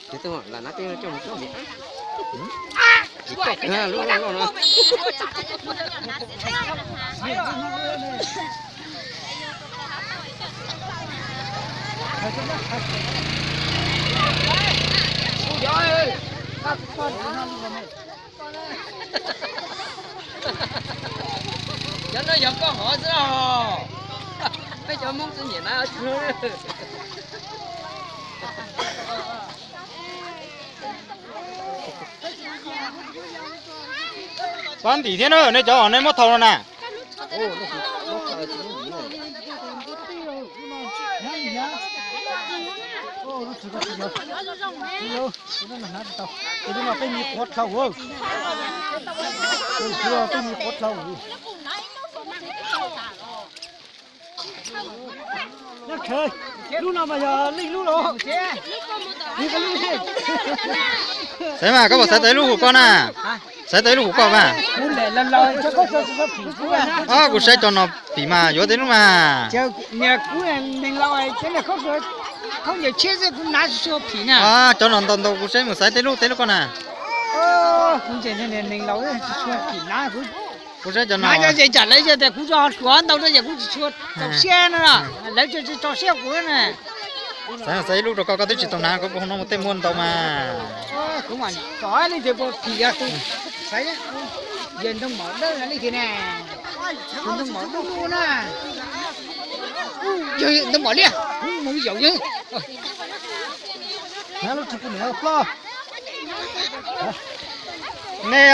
Ces twb lam nab peb coj mus coj niam. Tsis toj kawg lub loj loj no. Cov no yog koj hov xwb os. Peb cov Hmoob txwv nyiam na. Pab ntim thiab na, nej cov nej muab thau no na. Peb me quav dlhau, peb me quav dlhau. Lub no mas yog leej lub los. Xaiv mas, koj puas xaiv tau ib lub huv koj na? Xaiv tau ib lub huv koj mas. Kuv saib cov no phim mas yuav tau lub mas. Cov no ntau ntau kuv saib mus xaiv tau lub, tau lub koj na. Kuv saib cov no. Kuv tsis tshua hluav ntau rau ces kuv tsis tshua rau siab no. Lawv tsis tshua rau siab kuv na. Xaiv, xaiv ib lub rau koj, koj twb tsis tau hnav, koj hu no mus tej muaj ntau mas. Kuv mas tov li tias phim yog tus xaiv, yog ntoo mom dawb li tias na. Ntoo mom dub na. Yog ntoo mom liab, kuv mus yaum yog. Nej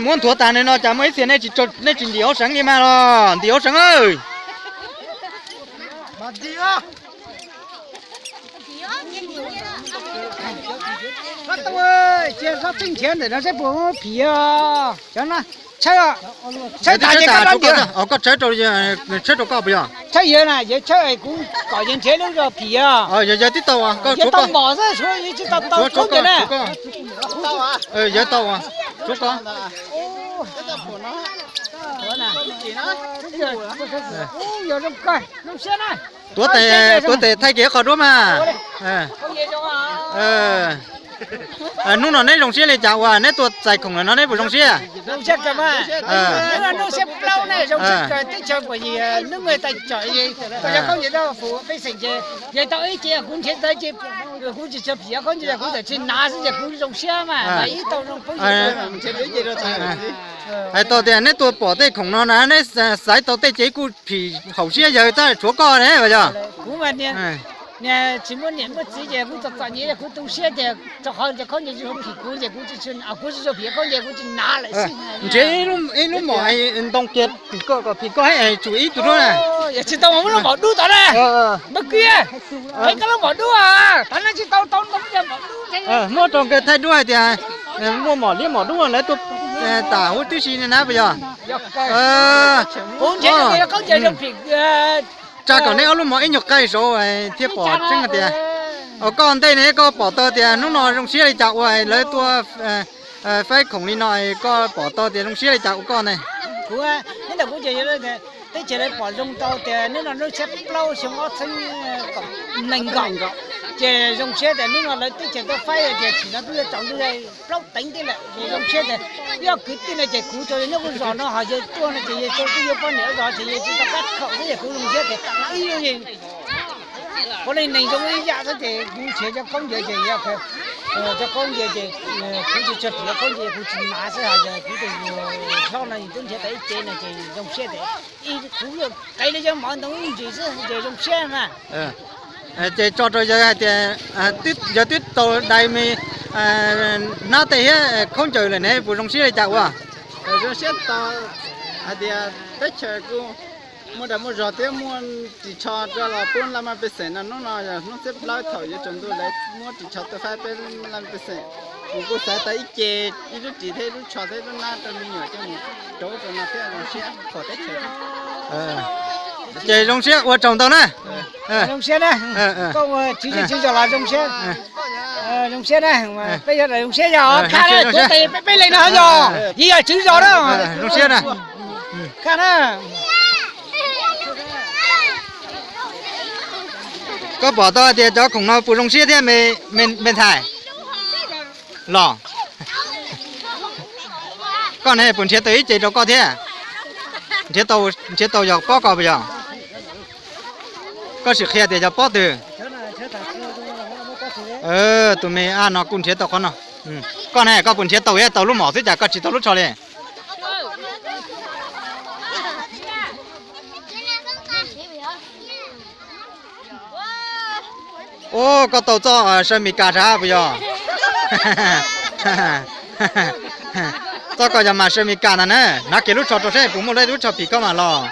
muab nthuav tas no cas muaj ib txhia nej tsis ntim hauv seev li mas los ntim hauv seev. Cia txhob txeeb nrhiav ntawm no seb puas muaj phim os. Cov no, tshawb, tshawb tas ces koj rov ntiav. Koj tshawb rau, tshawb rau koj puas yog? Tshawb yawg na, yawg tshawb kuv kom yawg nrhiav lub zog phim os. Yawg, yawg twb tau, koj tsuav koj mom xwb, tsuav tsis tau tau khaub ncaws na. Yawg tau, tsuav koj. Yog zoo kawg, zoo siab na. Tuav tes, tuav tes thaij kiag qhov duab mas. Hnub no neb zoo siab li cas uas neb tuaj txais khoom lawm no neb puas zoo siab? Hnub siab plaub ne, zoo siab kawg teb chaws kuv yog hnub no tais tsom, kuv yog khaub ncaws tau fum pej xeem ces yog tau ib ce kuv nrhiav tau ces kuv tsis tshua phim khaub ncaws, kuv txawm tsis hnav xwb ces kuv zoo siab mas ib tau zoo phooj ywg. Hais tau tias neb tuaj pom tej khoom no na neb xaiv tau tej ces kuj phim haum siab yawg tab tshuav koj ne yog. Kuv mas tsis muaj niam muaj txiv ces kuv txom txom nyem, kuv tu siab ces rau qhov cov khaub ncaws tsis phim kuv ces kuv tsis, kuv tsis tshua phim khaub ncaws, kuv tsis hnav lawm xwb. Nrhiav ib lub mom ntoo kiag phim koj, kom phim koj, tsum ib tug duab na. Yog tsis tau muab lub mom dub tod na. Npawg Kiab, es koj lub mom dub, thaum no tsis tau tau ntoo ces mom dub. Muab rau nkawd thaij duab hais tias muaj mom liab mom dub lawv tuaj tam huv tib si na puas yog? Kuv nrhiav khaub ncaws zoo phim. Tsa kom neb ob lub mom ib nyuag qaij saud thiaj pom tseeb tias, koj ntej ne koj pom tau tias hnub no zoo siab li cas uas lawv tuaj faib khoom li no, koj pom tau tias zoo siab li cas ua koj ne? Kuv, nyob ntawm kuv ces teb chaws lawv pom zoo tau tias hnub no hnub xiab plaub xyoo ob txhiab nees nkaum, ces zoo siab tias hnub no lawv teb chaws tuaj faib tias tsim no twb yuav tsaus ntuj plaub teev thiab lawm ces zoo siab tias yog kwv tij no ces kuv tsuas yog nyob kuv zos no ho yawg tuaj no ces yawg tsuas twb yuav poj niam zos ces yawg tsis tau kab khaum thiab ces kuv zoo siab tias ib puav leej neeg zoo ib yam xwb ces kuv nrhiav cov khaub ncaws ces yog cov khaub ncaws ces kuv tsis tshua phim khaub ncaws, kuv tsis hnav xwb, ho yog kuv tus hlob no yus twb nrhiav tau ib ce no ces zoo siab tias kuv yuav qev li cov mov ntoo ib ntsis xwb ces zoo siab na. Ces tso rau yawg hais tias yawg twb tau dai me hnab tej thiab khaub ncaws lawm ne puas zoo siab li cas ua? Zoo siab tau hais tias teb chaws kuj muaj dag muaj zog thiab muaj ris tsho rau los pub laj mej pej xeem no. Hnub no yog hnub xiab plaub thaum yuav tsaus ntuj lawv muab ris tsho tuaj faib peb laj mej pej xeem. Kuv kuj xaiv tau ib ce, ib lub ris thiab ib lub tsho thiab ib lub hnab rau me nyuam coj mus rau ub rau no thiab zoo siab pom teb chaws. Ces zoo siab ua tsaug ntau na. Zoo siab na. Koj ua tswv zej tswv zos los zoo siab. Zoo siab na. Peb yog zoo siab yog, peb leeg no yog, yog tswv zos na. Zoo siab na. Kaj na. Koj pom tau hais tias cov khoom no puas zoo siab thiab me ntxhais? Los, koj ne puas nrhiav tau ib ce rau koj thiab? Nrhiav tau, nrhiav tau yog pob koj puas yog? Koj sim qhia tias yog pob twg? Tus me ab no kuj nrhiav tau qhov no. Koj ne, koj puas nrhiav tau, tau lub mom xwb cas koj tsis tau lub tsho li? Ub, koj tau txoj saw Mes Kas sav puas yog? Txoj koj yog mas saw Mes Kas ntag na. Hnav kiag lub tsho rau seb puas muaj lub tsho phim koj mas los.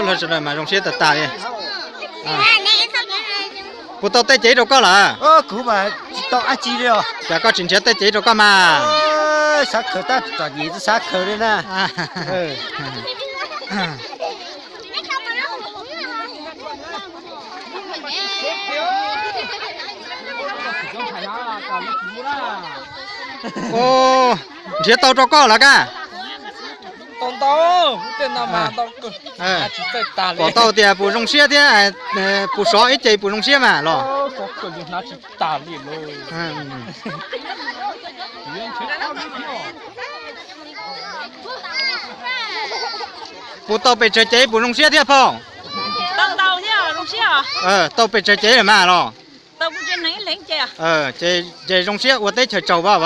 Los sawv daws mas zoo siab tag tag li. Puas tau tej cev rau koj lawm? Kuv mas tsis tau dab tsi li os. Cas koj tsis nrhiav tej cev rau koj mas? Xav khaws tab tom nyem xav khaws li na. Nrhiav tau rau koj lawm koj? Pom tau tias puas zoo siab thiab, puas sov ib ce puas zoo siab mas los? Puas tau pes tsawg cev puas zoo siab thiab phauj? Tau pes tsawg cev lawm mas los? Ces zoo siab ua teb chaws tsaug vas.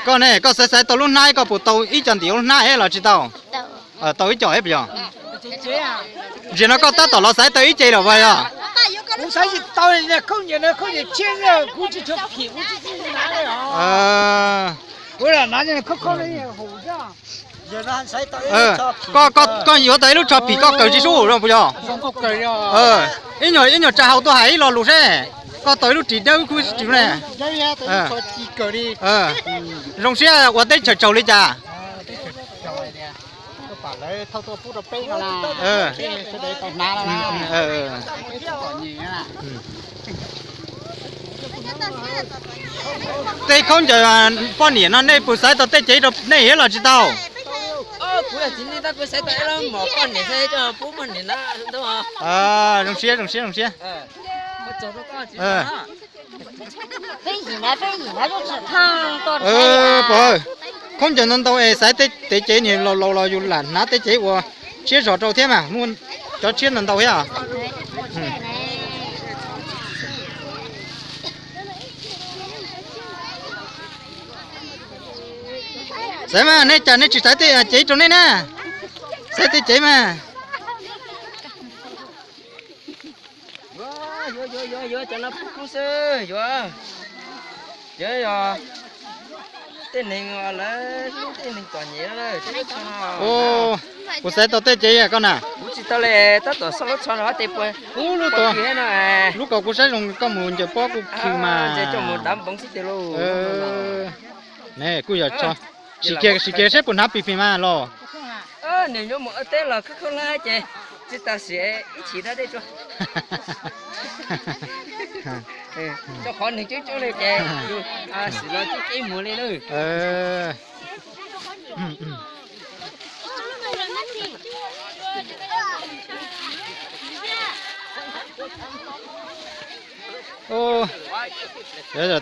Koj ne, koj xaiv xaiv tau lub hnab, koj puas tau ib co ntim lub hnab los tsis tau? Tau ib co puas yog? Ntsia no koj tab tom los xaiv tau ib ce lawm puas yog? Koj yuav tau ib lub tsho phim koj kawg tsis sub no puas yog? Ib nyuag tsa hau tuaj hais ib lo lus seb koj tau ib lub ris dawb kub tsis ne. Zoo siab ua teb chaws tsaug li cas? Tej khaub ncaws poj niam no nej puas xaiv tau tej cev rau nej thiab los tsis tau? Zoo siab, zoo siab, zoo siab. Pog, khaub ncaws ntau ntau es xaiv tej cev niag laus laus los yus lam hnav tej cev uas siab zog rau thiab mas, muaj cov tshiab ntau ntau thiab. Xaiv mas, nej cas nej tsis xaiv tej cev rau nej na? Xaiv tej cev mas. Yuav, yuav, yuav, yuav cov no pub kub xwb yuav. Cov yog tej neeg lawv hlub tej neeg txom nyem lawm. Puas xaiv tau tej cev koj na? Kuv tsis tau li, tab tom xauj lub tsho no ces puas, lub ko kuv saib zoo koj mus ncaws pob kuj khw mas. Coj mus dav npoov xwb tiag lauj. Ne kuj yog tsho, sim kiag sim kiag seb puas hnav pim pim mas los. Nws yuav mus ua teb los khawb khaub hlab ces tsis tas sim ib chim dab dej tso. Rau qhov nws coob coob li ces sim los coob coob mus li na.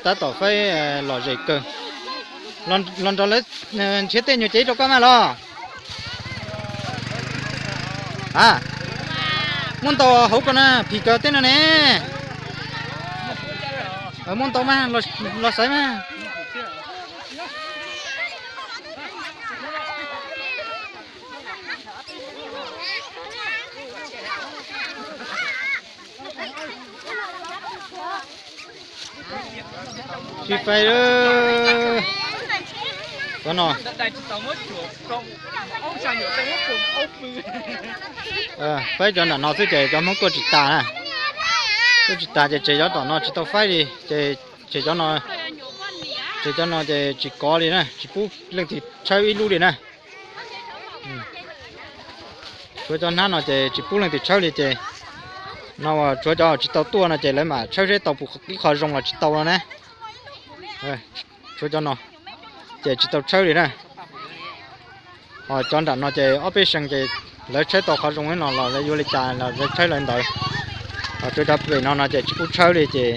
Tab tom faib lom zem kawg. Los nrog lawv nrhiav tej nyuag cev rau koj mas los. A, muaj ntau hauv ko na, phim kawg tej no ne. Muaj ntau mas, los xaiv mas. Tsis fais cov no. Faib cov nram no xwb ces cov Hmoob tuaj tsis tas na. Tuaj tsis tas ces tseg cov tom no tsis tau faib li ces, tseg cov no, tseg cov no ces tsis kov li na, tsis pub leej twg tshawb ib lub li na. Tshuav cov hnab no ces tsis pub leej twg tshawb li ces no tshuav cov tsis tau tuaj no ces lawv mam tshawb seb tau puas ib qho zoo los tsis tau no na. Tshuav cov no ces tsis tau tshawb li na. Ho cov nram no ces ob peb xees ces lawv tshawb tau qhov zoo no los lawv yuav li cas los lawv tshawb lawv ntawd. Ho tshuav cov pem no no ces tsis pub tshawb li ces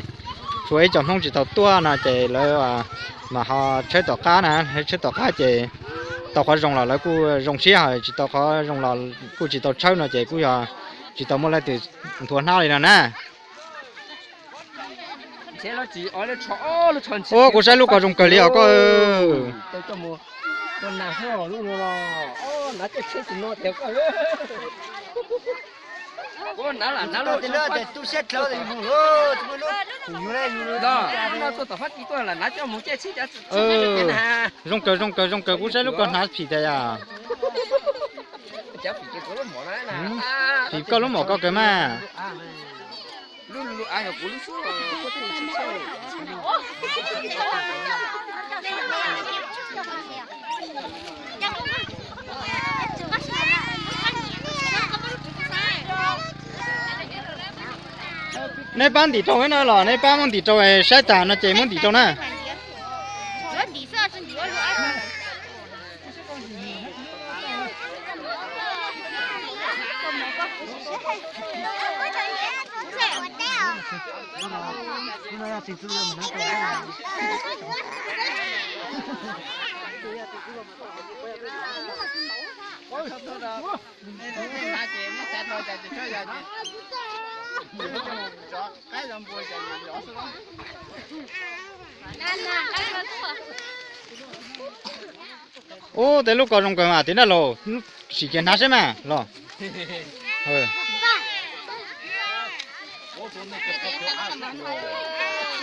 tshuav ib co Hmoob tsis tau tuaj no ces lawv mam ho tshawb tom qab na, tshawb tom qab ces tau qhov zoo los lawv kuj zoo siab, ho tsis tau qhov zoo los kuj tsis tau tshawb no ces kuj yog tsis tau muaj leej twg nthuav hnab li no na. Ua kuv saib lub ko zoo kawg li os koj. Zoo kawg zoo kawg zoo kawg, kuv saib lub ko hnav phim tas yam. Phim koj lub mom koj kawg mas. Neb pab ntim rau na los neb pab muab ntim rau, saib tas no ces muab ntim rau na. Ub, tej lub ko zoo kawg mas, tiv nraj laus, sim kiag hnav seb mas los.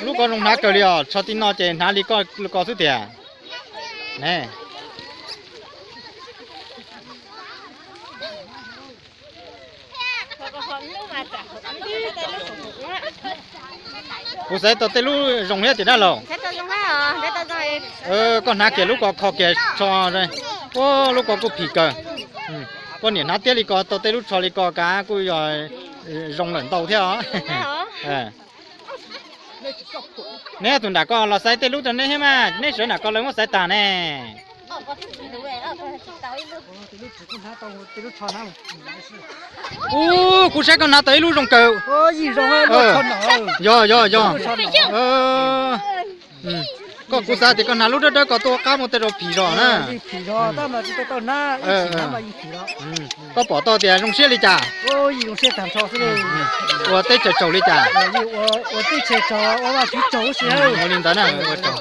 Lub ko zoo hnav kawg li os, tso ti no ces hnav li ko xwb tiag. Ne. Kuv xav tau tej lub zoo thiab tiag dab laug. Koj hnav kiag lub ko kho kiag tso. Ua lub ko kuj phim kawg. Poj niam hnav tiab li ko tau tej lub tsho li ko kav kuj yog zoo lawm ntau thiab os. Neb tus nram ko los xaiv tej lub rau neb thiab mas, neb sawv nram ko lawv muab xaiv tag ne. Ub, kuv saib koj hnav tau ib lub zoo kawg. Yog yog yog. Koj kuv xav tias koj hnav lub dawb dawb ko tuaj qab muaj tej rau phim zos na. Koj pom tau tias zoo siab li cas? Ua teb chaws tsaug li cas? Ua li ntawd na, ua tsaug.